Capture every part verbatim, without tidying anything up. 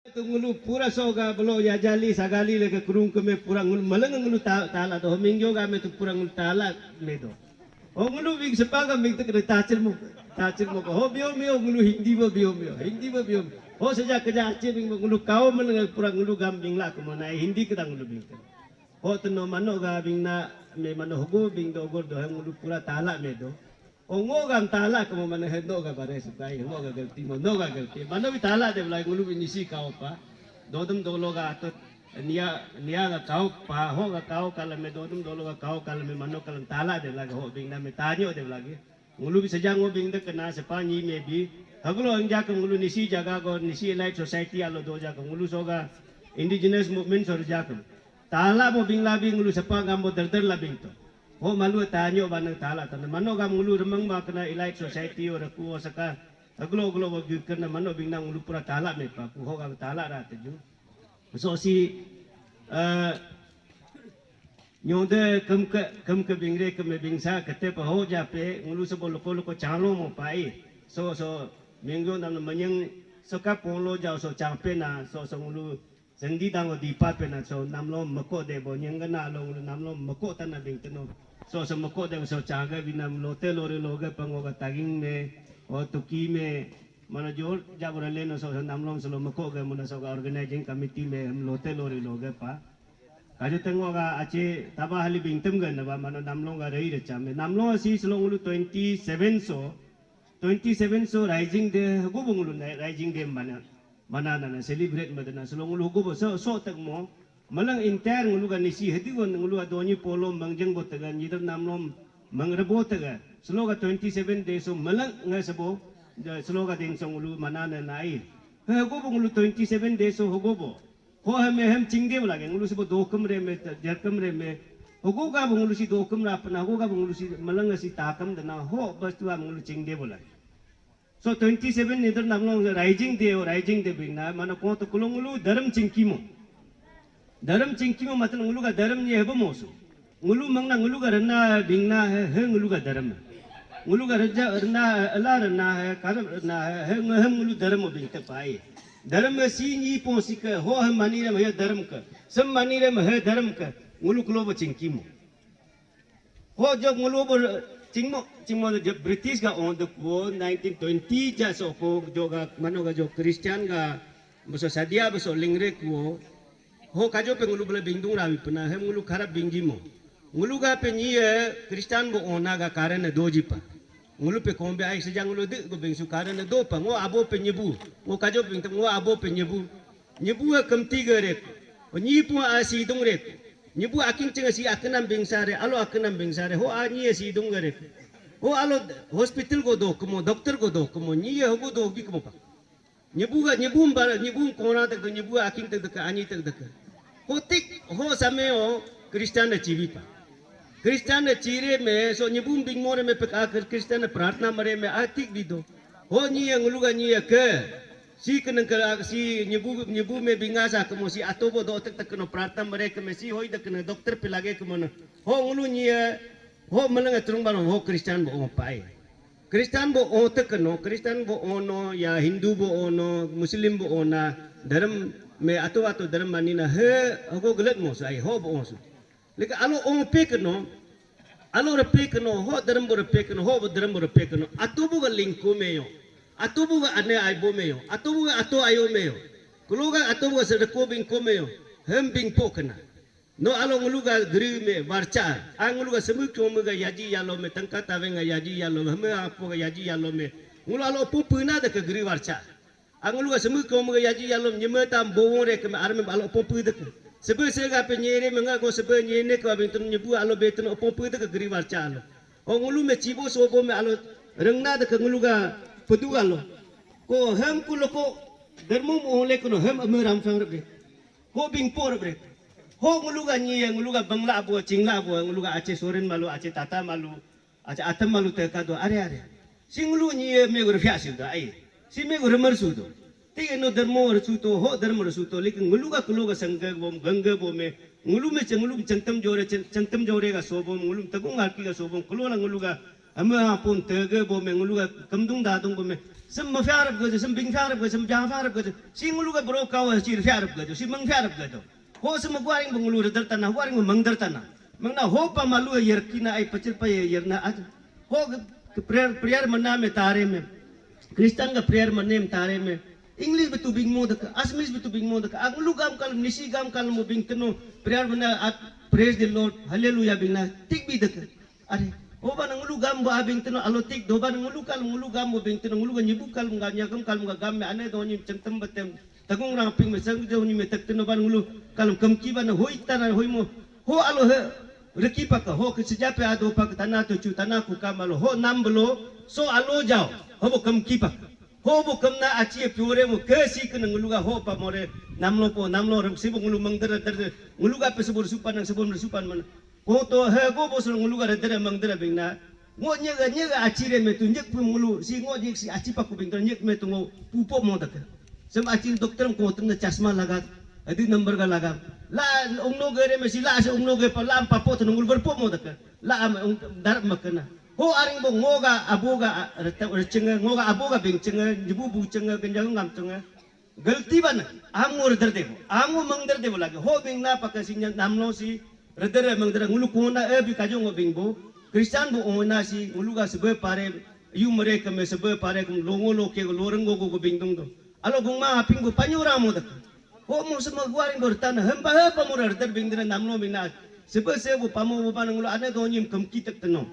Tu ngulu pura soga belo ya jali sagali leke kurung keme pura ngulu maleng ngulu ta-, tala do. Mingyo ga me tu pura ngulu tala me do. Oh, ngulu bing sepaga bing tek de tachir mu, tachir mu ko. Ho bio mio ngulu Hindi bo bio mio, Hindi bo bio mio. Ho seja keja Aceh bing ngulu kau maleng pura ngulu gam bing la kemo nai Hindi kedang ngulu bing tek. Ho teno mano ga bing na me mano hogo bing do gor do ngulu pura tala me do. Oh, ngo gam tala kemo mano he no ga bare sukai, ngo ga galti mo, no ga galti. Mano bi tala de belai ngulu bi nisi kau pa. Dodem dolo ga atut nia, nia ga kau pa, ho ga kau kalame dodem dolo ga kau kalame mano kalam tala de lagi ho bing na me tanyo de lagi. Ngulu bi saja ngo bing de kena sepa nyi me bi. Haglo ang jakem ngulu nisi jaga go nisi elite society alo do jakem ngulu soga indigenous movement sor jakem. Tala bo bing labi ngulu sepa gam bo der der labing to. Ho malu tanyo banang tala tanda. Mano gam ngulu remang ba kena elite society o reku o saka. Aglo aglo bo gir kena mano bing na ngulu pura tala me pa. Ku ho gam tala ra teju. So si, eh, nyode kem ke, kem ke bingre ke me bingsa kete pa ho jape ngulu sebo loko loko chalo mo pai. So, so, mingyo nam manyang soka polo jao so chape na, so, so ngulu Sengdi dango dipa pena so namlo meko de bo nyengena lo ngulu namlo meko tana bing teno. So so meko de so chaga bina lote lore loge pango ga taging me o tuki me mana jor jabura leno so so namlo selo meko ge muna so ga organizing committee me hem lote lore loge pa. Kaju tengo ga ache taba hali bing tem ga naba mana namlo ga rei recha me namlo si selo ngulu twenty seven so twenty seven so rising de go bungulu rising de mana. Mana nana celebrate madana selo ngulu hugo bo so so tak mo malang entire ngulu ga nisi hedi gon ngulu ga donyi polo mangjeng bo taga nyidar namlom mangrebo taga selo ga twenty seven day so malang nga sebo selo ga ding so ngulu mana na nai he hugo bo ngulu twenty seven day so hugo bo ho hem hem chingde lagi ngulu sebo dokum re me jerkum re me hugo ga bo ngulu si dokum ra pana hugo ga bo ngulu si malang si takam dana ho bas tu ngulu chingde lagi. So twenty seven nidar namlong rising day o rising day bingna mana ko to kulong ngulu daram chingkimo. Daram chingkimo matan ngulu ga daram ni hebo mosu. Ngulu mangna ngulu ga rena bingna he he ngulu ga daram. Ngulu ga reja rena ala rena he karab rena he he ngeham ngulu daram o bing te pai. Daram si ni po si ke ho he mani ram he daram ke. Sem mani ram he daram ke. Ngulu kulo bo chingkimo. Ho jok ngulu bo chingmo chingmo de British ga on de ko nineteen twenty ja so ko jo ga mano ga jo Christian ga beso sadia beso lingre ko ho kajo pe ngulu bela bingdung rawi pena hem ngulu karap bingji mo ngulu ga pe nyi ye Christian bo ona ga karen doji pa ngulu pe kombe ai sejang ngulu de go bingsu karen do pa ngo abo pe nyebu ngo kajo pe ngo abo pe nyebu Nyibu a kemti ga rek. Nyi pu a si dung rek. Nyibu aking ceng si akenam bingsa re, alo akenam bingsa re. Ho a nyi si dung ga rek. Ho alo hospital go do kemo, doctor go do kemo, nyi ya go do gi kemo pa. Nyibu ga nyibu mbar nyibu kona tak nyibu aking tak tak anyi tak tak. Ho tik ho same o Christian na chibi pa. Christian na chire me so nyibu bing more me pek a Christian na prarthana mare me a tik di do. Ho nyi ya ngulu ga nyi ya ke. Si keneng ke si nyibu nyibu me binga sa kemo si ato bo do tek tek keno prarthana mere keme si hoi de kene dokter pe lage kemo ne. Ho ngulu nyi eh, ho meleng eh terung baro ho Christian bo ong pai. Christian bo ong tek keno, Christian bo ono ya Hindu bo ono, Muslim bo ona, dharm me ato ato dharm mani na he ho gelet mo sai ho bo ong su. Lika alo ong pe keno, alo repe keno, ho dharm bo repe keno, ho bo dharm bo repe keno. Atu bu ga lingku meyo, atu bu ga ane aibo meyo, atu bu ga atu ayo meyo. Kulu ga atu bu ga sedeko bingko meyo, hem bingpo kena. No alo ngulu ga geri me warcha, a ngulu ga semu kyomu ga yaji yalo me tangka taweng ga yaji yalo, heme apo ga yaji yalo me. Ngulu alo pu puna de ke geri warcha. Angulu ga semu ko mu ga yaji yalom nyeme tam bowong re ke me arme balo popu dek. Sebe se ga pe nyere me nga go sebe nyene ke abing tun nyebu alo be tun popu dek geri warcha alo. O ngulu me chibo sobo me alo rengna dek ngulu ga pedu alo. Ko hem ku loko dermu mo le kono hem ame ram fang re. Ko bing por re. Ho ngulu ga nyi ngulu ga bangla abo chingla abo ngulu ga ache soren malu ache tata malu. Acha atam malu te kado are are. Si ngulu nyi ye me guru fia sil da ai. Si me guru mar su do. Ti no dharmo ar su to ho dharmo ar su to lekin ngulu ga kulo ga sangga bom ganga bom me ngulu me changulu changtam jore chang- changtam jore ga so bom ngulu tagung harki ga so bom kulo la ngulu ga ama apun tege bom me ngulu ga kamdung dadung bom me Sem mafia rap gajo, sem bing fia rap gajo, sem jang fia rap gajo. Si ngulu ga bro kawa si fia rap gajo, si mang fia rap gajo. Ho sem guaring bengulu redar tanah, guaring mengdar tanah. Mengna ho pa malu yer kina ai pacir pa yer na aja. Ho ke prayer, prayer mana me tare me. Christian ga prayer mana me tare me. English betu bing mo deka, Assamese betu bing mo deka. Ak ngulu gam kal, nisi gam kal mo bing teno prayer mana at praise the Lord, hallelujah bing na tik bi deka. Are, hoba na ngulu gam bo abing teno alotik, doba na ngulu kal ngulu gam bo bing teno ngulu ga nyibu kal mga nyagam kal mga gam me ane do nyim chengtem betem. Tagung rang ping me sang jo nyim tek teno ban ngulu kal kemki ban hoi tana hoi mo. Ho alo he reki paka ho ke sejape ado paka tana tuchu tana ku kam alo ho nam belo so alo jao. Ho bo kemki paka. Ho bo kemna achi e piore mo ke si ke ngulu ga ho pa more namlo po namlo rem si bo ngulu mengder der ngulu ga pe sebur supan nang sebur supan mana. Ko to he go bosol ngulu ga redere mangdere bingna. Ngo nyega nyega achire me tu nyek pun ngulu si ngo nyek si achi paku bingdor nyek me tu ngo pupo mo dake. Sem achin dokter ko tengna chasma laga. Adi number ga laga. La ungno gere me si la se ungno ge pa la papo tu ngulu berpo mo dake. La am ung darap makena. Ho aring bo ngoga aboga rechenge ngoga aboga bingchenge nyebu buchenge genjang ngamchenge. Galti ban, am ngo redar debo, am ngo mangdar debo lagi. Ho bing na paka si nya namlo si redar mangdar ngulu kona e bi kajo ngo bing bo. Christian bo ona si ngulu ga sebe pare yu mere kame sebe pare kum longo lo ke lo renggo go go bing dung do. Alo bung ma aping bo panyo ramo dak. Ho mo sema guaring bo tan hemba he pamo redar bing dere namlo bing na sebe se bo pamo bo ban ngulu ane do nyim kemki tak teno.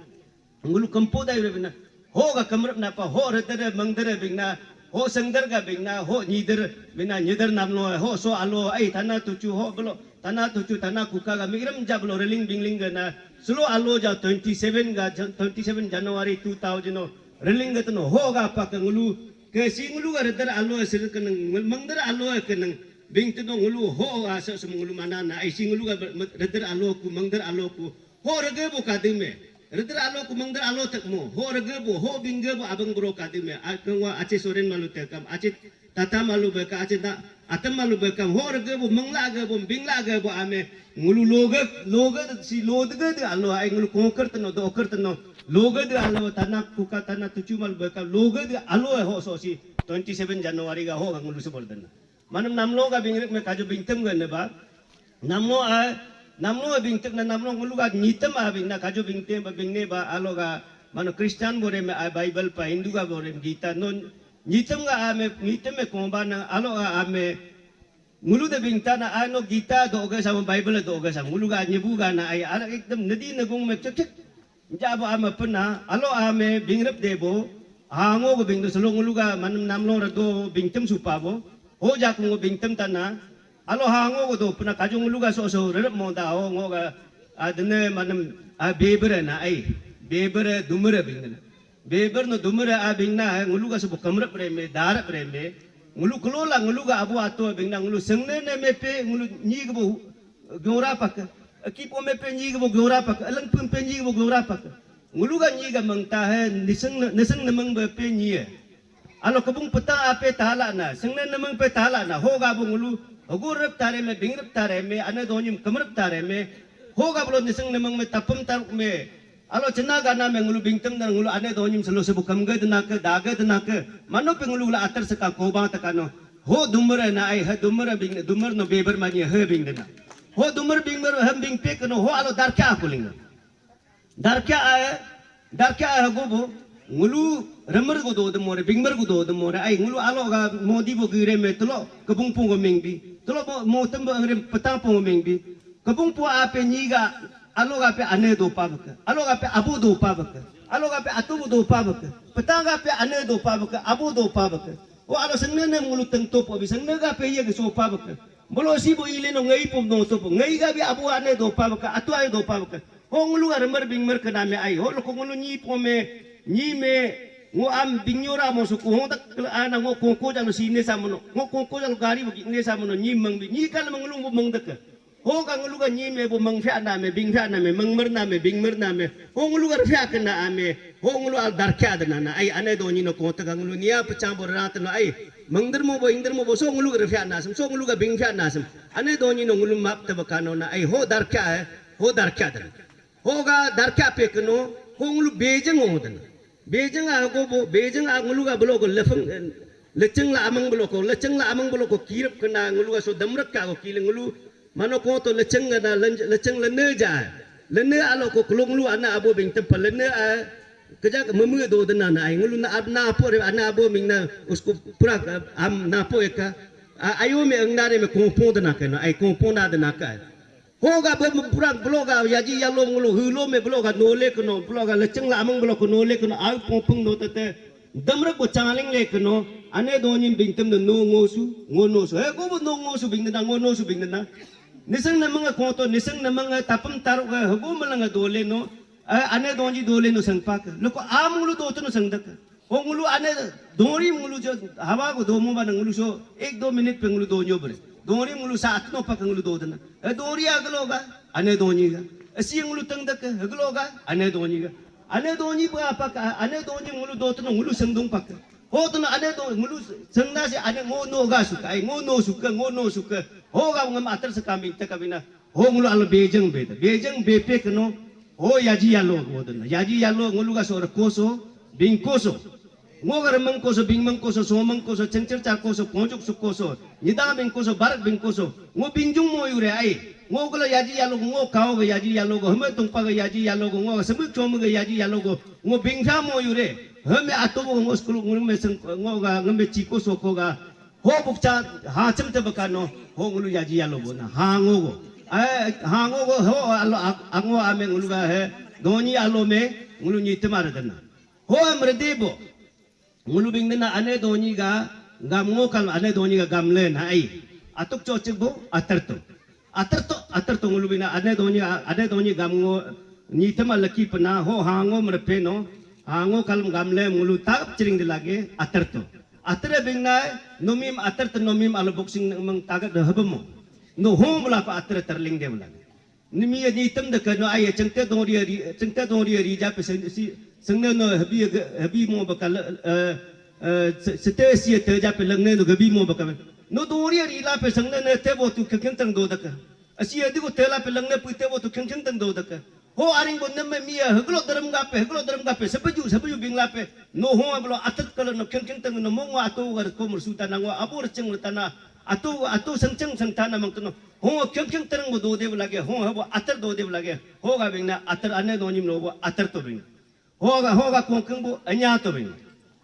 Ngulu kempo dai re bingna. Ho ga kemrep napa, ho redere mengdere bingna, ho sengder ga bingna, ho nyider bingna, nyider namlo, ho so alo, ai tana tuchu, ho belo, tana tuchu, tana kuka ga migrem ja belo reling bingling ga na, selo alo ja twenty seven ga, twenty seven January two thousand o, reling ga teno, ho ga apa ke ngulu, ke si ngulu ga redere alo sir keneng, mengdere alo keneng, bing teno ngulu, ho asa sem ngulu mana na, ai si ngulu ga redere alo ku, mengdere alo ku, ho rege bo kadime. Redra alo kumangdra alo tekmo. Ho rege bo, ho bingge bo abang bro kadime. Akengwa ache soren malu tekam, ache tata malu beka, ache ta atam malu bekam. Ho rege bo mengla ge bo bingla ge bo ame ngulu loge loge si lodege de alo ai ngulu koker teno doker teno loge de alo tanak kuka tanak tuchu malu bekam loge de alo ho so si twenty seven January ga ho ga ngulu sebol dena. Manam namlo ga bingrik me kaju bingtem ga neba. Namlo a namlo a bingtek na namlo ngulu ga nyitem a bing na kaju bingtem ba bingne ba alo ga mano Christian bore me a Bible pa Hindu ga bore me Gita non nyitem ga a me nyitem me komba na alo ga a me ngulu de bingta na a no Gita do ga sama Bible do ga sama ngulu ga nyibu ga na ai ara ekdam nadi nagung me chek chek. Jabo ame pena, alo ame bingrep debo, hango go bingdo selo ngulu ga manam namlo rado bingtem supa bo, ho jaku ngo bingtem tana, alo hango go do pena kaju ngulu ga so so rerep mo da ho ngo ga adene manam a bebere na ai, bebere dumere bingna. Beber no dumere a bingna ngulu ga subo kamrep reme, darep reme, ngulu kelola ngulu ga abu ato bingna ngulu sengne ne mepe ngulu nyi gebo gyora pak. Aki po me pe nyi gebo gyora pak. Alang pun pe nyi gebo gyora pak. Ngulu ga nyi ga mangta he niseng niseng nemeng be pe nyi e. Alo kebung peta ape tala na, sengne nemeng pe tala na, ho ga bo ngulu, hogu rep tare me, bingrep tare me, ane donyim kemrep tare me, ho ga belo niseng nemeng me, tapem taruk me, alo cena gana me ngulu bingtem dan ngulu ane donyim selo sebu kemge dena ke, dage dena ke, mano pe ngulu la atar seka kobang tekano, ho dumere na ai, he dumere bing, dumere no beber mani he bing dena. Ho dumere bingmer hem bing pe keno, ho alo darke aku linga. Darke ai, darke ai hago bo, ngulu remer go do de more, bingmer go do de more, ai ngulu alo ga modi bo gire me telo, kebung pung go mengbi, telo mo, mo tembo angre petang pung go mengbi, kebung pu ape nyi ga, alo ga pe ane do pa beke, alo ga pe abu do pa beke, alo ga pe atu do pa beke, petang ga pe ane do pa beke, abu do pa beke. O alo sengne ne ngulu teng topo bi sengne ga pe ye ge so pa beke. Bolo si bo ile no ngai pom no topo, ngai ga bi abu ane do pa beke, atu ai do pa beke. Ho ngulu ga remer bingmer kena me ai. Ho loko ngulu nyi po me, nyi me, ngo am bingyora mo suku, ho tak kela ana ngo kongko jalo sine samono, ngo kongko jalo gari bagi ne samono, nyi meng bi, nyi kal mengulu bo meng deke. Ho ka ngulu ga nyi me bo meng fia na me, bing fia na me, mengmer na me, bingmer na me. Ho ngulu ga fia kena ame, ho ngulu al darkia dena na, ai ane do nyi no kong teka ngulu nia pecang bo rata no ai. Mengder mo bo, ingder mo bo, so ngulu ga fia na sem, so ngulu ga bing fia na sem. Ane do nyi no ngulu map teba kano na, ai ho darkia, ho darkia dena. Ho ga darkia pe keno, ho ngulu bejeng ho dena. Bejeng a ko bo, bejeng a ngulu ga belo ko lefeng, eh, lecheng la amang belo ko, lecheng la amang belo ko kirap kena ngulu ga so damrak ka ko kile ngulu, mano ko to lecheng ga na, len-, lecheng lene ja. Lene alo ko kelong lu ana abo bing tempa lene a, kejak meme do dena na ai ngulu na ab na apo re ana abo ming na usko pura am na apo eka. A, ayo me engna re me kompong dena kena, ai kompong na dena ka. Hoga be pura belo ga yaji yalo ngulu hulo me belo ga nole keno, belo ga lecheng la amang belo ko nole keno, au pong pung no tete. Damrak bo chaling le keno, ane donyi bingtem no ngosu, ngo nosu. He ko bo no ngosu bing na, ngo nosu bing na. Nisang namang ko to, nisang namang tapam taruk he go malang dole no. Eh, ane donyi dole no sangpak. Loko am ngulu dotu no sangdak. Ho ngulu ane dori ngulu jo hawa ko domo bana ngulu so ek do minute pe ngulu donyo bre. Dori ngulu sa atno pak ngulu dodana. Eh, dori aglo ga ane donyi ga. Asi ngulu tangdak aglo ga ane donyi ga. Ane donyi ba apa ka ane donyi ngulu dotu no ngulu sangdung pak. Ho tu no ane do ngulu sangna si ane ngo no ga suka ai ngo no suka ngo no suka. Ho ga ngam atar sekambing te kabina. Ho ngulu alo bejeng beda. Bejeng bepe keno. Ho yaji yalo ngodena. Yaji yalo ngulu ga so rekoso, bingkoso. Ngo ga remeng koso, bingmeng koso, someng koso, cengcer car koso, konjuk su koso, nyida bing koso, barak bing koso. Ngo bingjung mo yure ai. Ngo gula yaji yalo ngo kao ga yaji yalo go, heme tungpa ga yaji yalo go, ngo semik chome ga yaji yalo go, ngo bingsa mo yure. Heme atobo ngo skulu ngulu me seng ngo ga ngembe chiko soko ga. Ho bukcha ha chim te baka no ho ngulu yaji yalo bo na ha ngo go. Eh, ha ngo go ho alo ak-, ango ame ngulu ga he donyi alo me ngulu nyi temar dena. Ho amre debo. Ngulu bing dena ane donyi ga gam ngo kal ane donyi ga gam le na ai. Atuk chochik bo atar to. Atar to, atar to ngulu bing na ane donyi, ane donyi gam ngo nyi tema laki pena ho ha ngo mrepe no. Ha ngo kal gam le ngulu tap chiring de lage atar to. Atre bing nai, nomim atar te nomim alo boxing meng tagat de hebemo. No hong bela ko atre terling de bela. Nimi ya nitem de ke no ai chengte dong ri ri, chengte dong ri ri ja pe seng-, si, sengne no hebi ge-, hebi mo baka le, eh, eh, se-, sete si te ja pe lengne no gebi mo baka. No dong ri ri la pe sengne ne te bo tu keng keng teng do de ke. Asi adi ko te la pe lengne pu te bo tu keng keng teng do de ke. Ho aring bo nemme mia heglo derem gape, heglo derem gape, sebeju, sebeju binglape. No ho ablo atat kala no keng keng teng no mongo ato gar ko mersu tana ngo abo recheng tana ato, ato sengcheng seng tana mang teno. Ho keng keng tereng bo dode lage, ho habo atar dode lage. Ho ga bingna atar ane no nyim no bo atar to bing. Ho ga, ho ga kong keng bo anya to bing.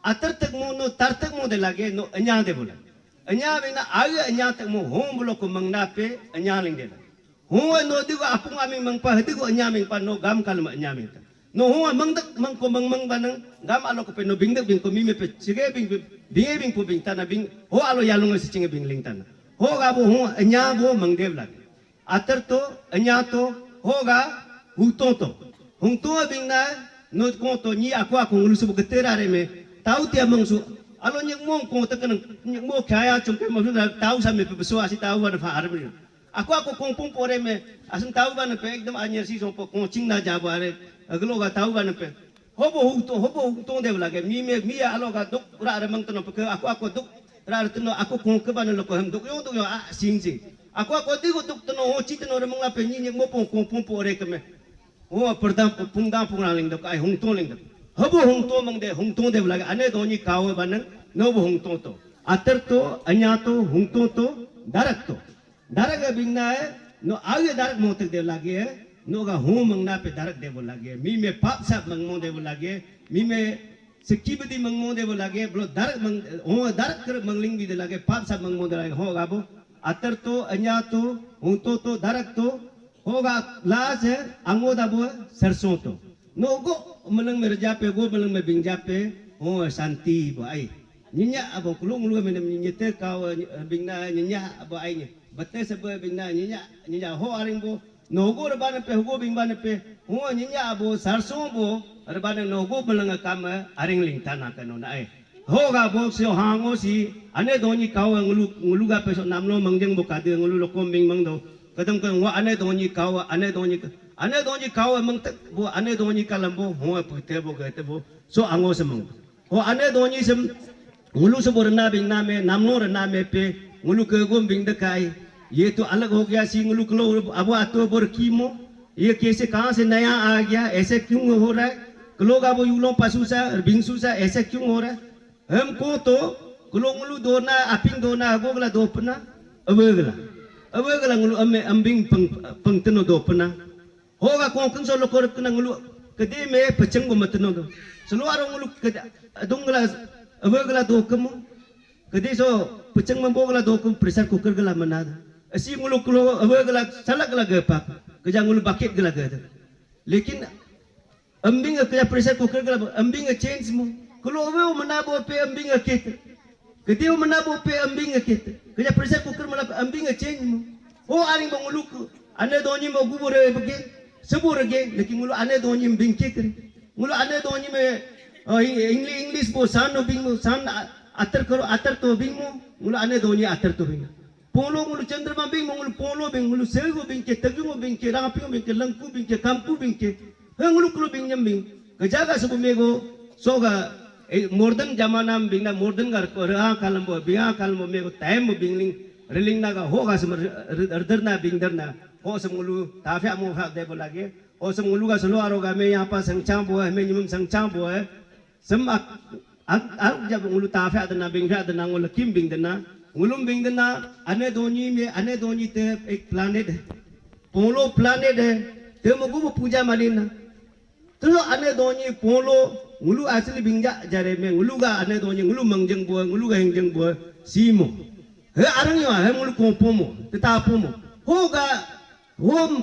Atar tak mo no tar tak mo de lage no anya de bola. Anya bingna age anya tak mo ho bolo ko mangna pe anya ling de la. Hua no digo apung aming mangpa, digo anyaming pa no gam kalma anyaming ta. No hua mangdak mangko mang mang banang gam alo ko pe no bingdak bingko mime pe chige bing bing bing po bing tana bing ho alo yalung si chinge bing ling tana. Ho ga bo hua anya bo mangdev lagi. Atar to anya to ho ga huto to. Hungto bing na no ko to nyi aku aku ngulu subu getera re me. Tau tia mangsu alo nyek mong ko tekan nyek mo kaya chum ke maksud tau sa me pe beso asi tau ada fa arbe. Aku aku kongpung pore me asam tahu ban pe ekdam anyar si sompo kongching na jabo are aglo ga tahu ban pe. Hobo hungto hobo hungto de lage mi me mi alo ga duk ra remang teno pe aku aku duk ra teno aku kong ke ban lo ko hem duk yo duk yo a sing sing. Aku aku di go duk teno ho chi teno remang la pe ni ni mo pong kongpung pore ke me. Ho perdam pung dam pung ling duk ai hungto ling duk. Hobo hungto mang de hungto de lage ane donyi kawe banang no bo hungto to. Atar to anya to hungto to darak to. Darak ga bingna eh, no awi darak mo tek de lagi eh, no ga ho mangna pe darak de bo lagi eh, mi me pap sap mang mo de bo lagi eh, mi me seki bedi mang mo de bo lagi eh, blo darak mang, ho darak ker mangling bi de lagi eh, pap sap mang mo de lagi eh, ho ga bo, atar to, anya to, hungto to, darak to, ho ga last eh, ango da bo, sarso to. No go meleng me reja pe, go meleng me bingja pe, ho santi bo ai. Nyinya abo kulung lu me nem nyinya te kau, eh, bingna nyinya abo ai nyi. Bete sebe bingna nyinya, nyinya ho aring bo. Nogo rebana pe, hogo bing bana pe. Ho nyinya abo sarso bo, rebana nogo beleng kam, eh, aring ling tana kano na ai. Ho ga bo sio hango si, ane donyi kau, eh, ngulu, ngulu ga pe so namlo mangjeng bo kade ngulu lokom bing mang do. Kadang kadang wa ane donyi kau, ane donyi ka-, ane donyi kau, eh, mang tek bo, ane donyi kalam bo, ho, eh, pute bo, gete bo. So ango semang. Ho ane donyi sem, ngulu sebo rena bing name, namno rena me pe, ngulu ke gom bing dekai. Ye to alag ho gaya si ngulu kelo abu ato bor kimo. Ye kaise kahan se naya aa gaya, aise kyun ho raha hai? Kelo gabo yulong pasusa, bingsusa, ese kyung ora. Hem ko to, kelo ngulu dona, aping dona, agogla dopena, awegla. Awegla ngulu ame ambing peng, pengteno dopena. Hoga kongkeng so lokor kena ngulu, kede me pecheng bo mateno do. Selo aro ngulu kede, adung gla, awegla dokemu. Kede so pecheng mambo gla dokum pressure cooker gla manada. Asi ngulu kelo, awegla, salak gla gepak. Keja ngulu bakit gla gede. Lekin ambing a kaya pressure cooker kala ambing a change mo. Kelo ave o mana bo pe ambing a kit. Kede o mana bo pe ambing a kit. Kaya pressure cooker mala ambing a change mo. O aring bo ngulu ku. Ane donyi mo gubo re bege. Sebo rege. Lekin ngulu ane donyi bing kit re. Ngulu ane donyi me, uh, English, English bo san no bing mo. San a-, atar karo, atar to bing mo. Ngulu ane donyi atar to bing. Polo ngulu Chandra ma bing mo, ngulu polo bing, ngulu sego bing ke, tagyung bing ke, rapi bing ke, langku bing ke, kamku bing ke. He ngulu kelo bing nyam bing. Kejaga sebu mego, soga, eh, modern jamana bing na, modern gar ko, rea kalam bo, bia kalam bo mego, time bo bing ling, reling naga, hoga sem, re-, re-, derna bing derna. Ho sem ngulu, tafia mo fa de bo lage. Ho sem ngulu ga selo aro ga me yapa sangchang bo, me nyum sangchang bo, eh. Sem ak, ak, ak jab ngulu ta fe adana bing fe adana ngulu kim bing dana. Ngulum bing dana, ane donyi me, ane donyi te ek planet hai. Polo planet hai. Te magu bo puja malin na. Telo ane donyi polo, ngulu asli bingja jare me, ngulu ga ane donyi, ngulu mangjeng bo, ngulu ga hengjeng bo, simo. He arang yo, he ngulu kopo mo, tetapo mo. Hoga, Hom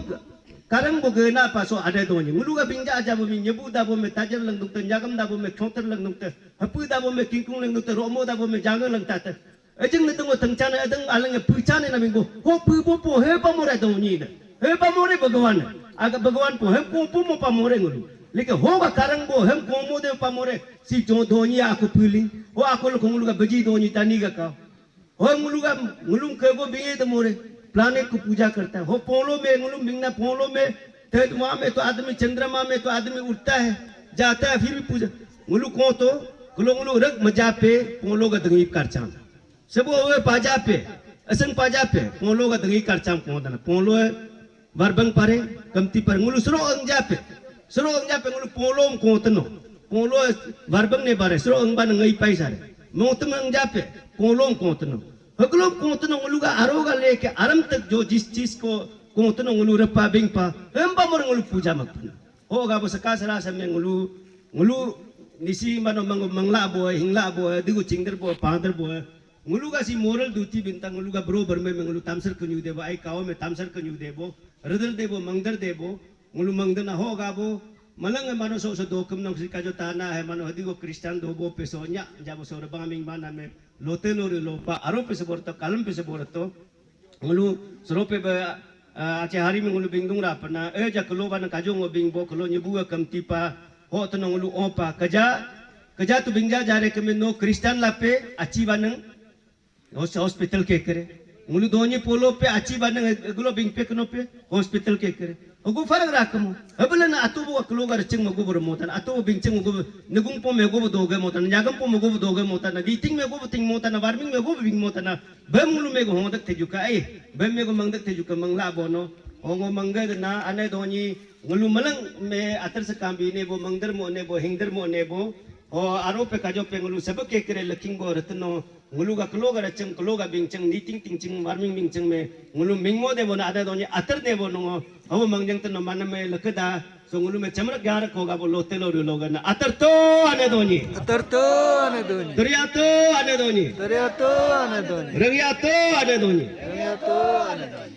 karang bo gena paso ane donyi. Ngulu ga bingja aja bo mi nyebu da bo me tajar lang dukte, nyagam da bo me choter lang dukte, hapu da bo me kingkung lang dukte, romo da bo me jaga lang tate. Ajeng ne tengo tengchane, adeng alang e puchane na mingbo. Ho pu bo po he pamore donyi ne. He pamore Bhagwan. Aga Bhagwan po he po po mo pamore ngulu. Leke ho ga karang bo hem komo de pamore. Si jo donyi aku puling. Ho aku lo ngulu ga beji donyi tani ga ka. Ho ngulu ga, ngulum kego binge de more, planet ko puja karta hai. Ho polo me, ngulum bingna polo me, tedma me to admi, chandrama me to admi uthta hai, jata hai, fir bhi puja. Ngulu ko to, kelo ngulu rag maja pe, polo ga dangi karcham. Sebo we paja pe, asang paja pe, polo ga dangi karcham ko dana. Polo hai, Warbang pare, kamti pare, ngulu sero angja pe. Sero angja pe ngulu polom koteno. Polo warbang ne bare, sero angban ngai pai sare. Motem angja pe, polom koteno. Haglom koteno ngulu ga aro ga leke aram tak jo jis chis ko koteno ngulu repa bing pa. Hemba mor ngulu puja makpana. Ho ga bo saka sara same ngulu, ngulu nisi mano mang-, mangla bo, hingla bo, digu chingder bo, pader bo. Ngulu ga si moral duty bintang, ngulu ga bro berme me ngulu tamsar kenyu debo, ai kawa me tamsar kenyu debo, redel debo, mangder debo, ngulu mangder na ho ga bo, malang e mano so so dokem nong si kajo tana hai mano hadi go Christian dobo pe so nya, jabo so rebang aming mana me, lote lo re lopa, aro pe sebor to, kalam pe sebor to, ngulu serope be, ah, ache hari me ngulu bingdung ra pana, eh, ja kelo bana kajo ngo bingbo, kelo nyebu ga kamti pa, ho to no ngulu opa, kaja, Kaja tu bingja jare keme no Christian lape achi baneng hos-, hospital ke kere. Ngulu donyi polo pe achi baneng gulo bing pe keno pe hospital ke kere. Ogu farak rakemo. Hebele na atu bo kelo ga recheng magu bo remotan. Atu bo bingcheng magu bo negung po mego bo doge motan. Nyagam po mego bo doge motan. Diting mego bo ting motan. Warming mego bo bing motan. Bem ngulu mego hongdak tejuka. Eh, bem mego mangdak tejuka mangla bono. Hongo mangga na ane donyi ngulu malang me atar sekam bi nebo mangder mo nebo hingder mo nebo. O aro pe kajo pe ngulu sebab ke kere leking bo reteno ngulu ga kelo ga recheng kelo ga bingcheng niting tingcheng warming bingcheng me ngulu mingmo debo na ada donyi atar debo nongo. Awo mangjeng teno mana me lekeda so ngulu me chamrak gar ko ga bo lote lo rulo ga na atar to ane donyi. Atar to ane donyi. Teriato ane donyi. Teriato ane donyi. Rengiato ane donyi. Rengiato ane donyi.